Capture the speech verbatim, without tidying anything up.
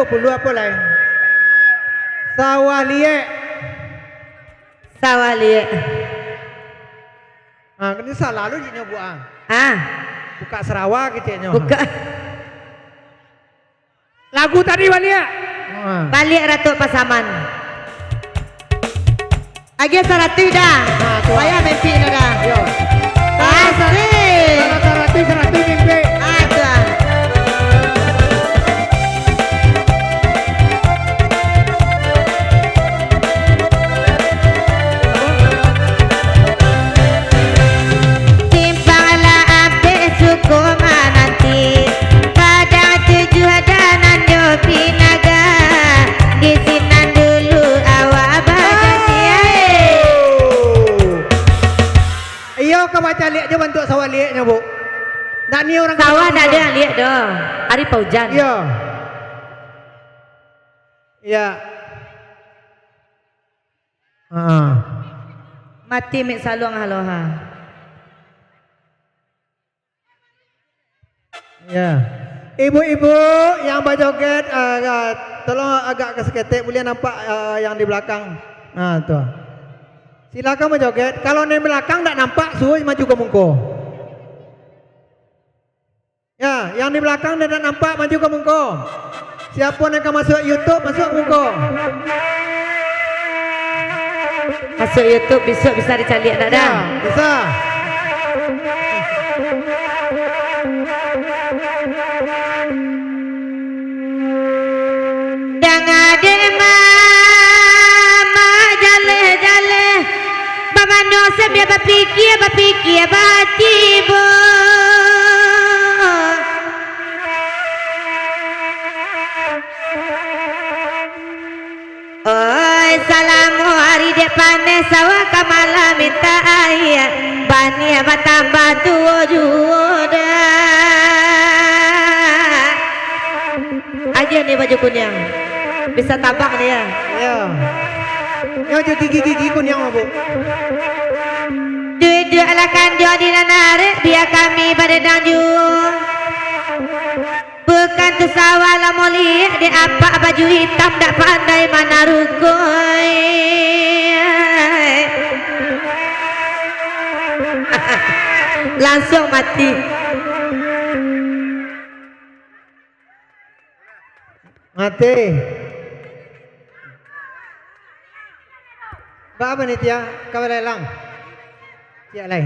Puluah apo lai? Sawah Liek. Sawah Liek. Ah, kini salah lo jiknyo buek ah. Ah. Bukak sarawa keceknyo. Bukak. Lagu tadi baliak. Ah. Baliak Ratuak Pasaman. Agiah saratuih dah. Ah, tu. Payah mimpi dah dah. Yo. Asik. Kalau saratuih, saratuih mimpi. Ah, tu ah. Simpang lah ampek suko mananti, Padang Tujuah dan Ando Pinaga, di sinan dulu awak bajanji, eh. Iyo, ka bacaliak jo bantuak sawah lieknyo, Bu. Nak ni urang sawah ndak ado nan liek doh. Ari paujan. Iyo. Iya. Ah. Mati mik saluang haloha. Ya. Ibu-ibu yang bajoget, ah, ah, tolong agak ka saketek, buliah nampak, ah, yang di balakang. Nah, tu. Silakan bajoget. Kalau nan di balakang ndak nampak, suruah maju ka muko. Ya, yang di balakang nan ndak nampak, maju ka muko. Siapo nan ka masuak YouTube, masuak muko. Masuak YouTube, bisuak bisa dicaliak, ndak, dah? Ya, bisa. Danga dek mamak jaleh-jaleh, bamanok sambiang bapikia, bapikia batibo. Oi, salamo ari dek paneh, sawah ka malah mintak aia, baniah batambah tuo juo dah. Agiah ni baju kuniang. Bisa tabang ni, ya. Ya. Nyo jo gigi-gigi kuniang, Mabuk. Duduaklah kanduang di nan arek, bia kami badendang juo. Bukan tu sawah lah moliak, dek apak baju itam dak pandai manarukoi. Langsuang mati. Mati. Baa panitia, ka balelang. Ciek lai.